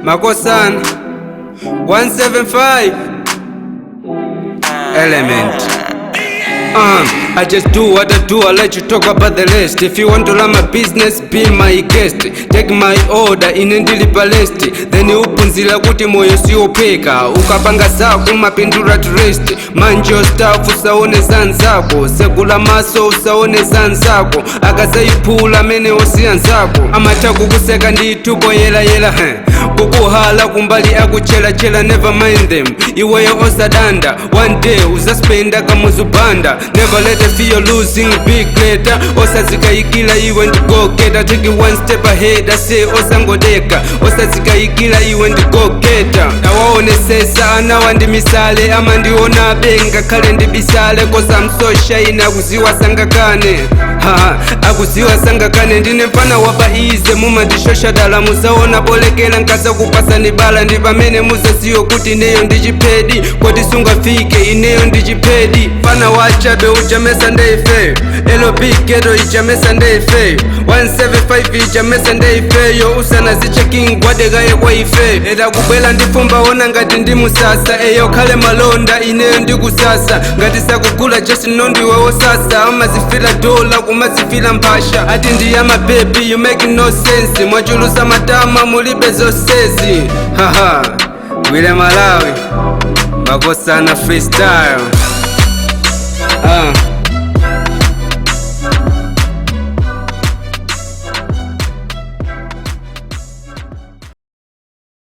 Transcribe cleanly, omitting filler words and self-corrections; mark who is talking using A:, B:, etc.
A: Makosana 175 Element. I just do what I do, I let you talk about the rest. If you want to run my business, be my guest. Take my order, ine ndili pa list. Then uphunzira kuti moyo siwopheka. Ukapanga zako mapindula to rest. Mind your stuff, usaone zanzako. Segula maso usaone zanzako. Akazayiphula amene osiya nzako. Amatha kukuseka ndithu poyelayela, heh. Kukuhala kumbali akuchelachela, never mind them. Iweyo osadanda, one day uzaspenda kamuzubanda. Never let the fear losing be greater. Osazikayikila iwe ndi go getter. Take it one step ahead, I say osangodeka. Osazikayikila iwe ndi go getter. Tawaonesesa anawa ndi misale, amandionabe ngakhale ndibisale. 'Cause I'm so shy, akuziwa sangakane. Ha, akuziwa sangakane. Ndine mfana wapa easy, mumandishosha dala. Musaona polekera nkaza kupasani bala, ndi pamene muzaziwe kuti ineyo ndichiphedi. Koti sungafike, ineyo ndichiphedi. Fana wachabe ujamesa ndeife. LP ghetto ijamesa ndeife. 175 ijamesa ndeifeyo. Usana zichecking gwadekaye kwa ife. Eda kubwela ndifumba ona ngati ndi musasa. Eyo khale malonda, ineyo ndikusasa. Ngati sakugula, just know ndiwe wosasa. Amazifila dola kumazifila mphasha, ati ndiya mabebi. You make no sense, mwachulusa matama mulibe zosezi. Haha, wile Malawi, Makosana freestyle.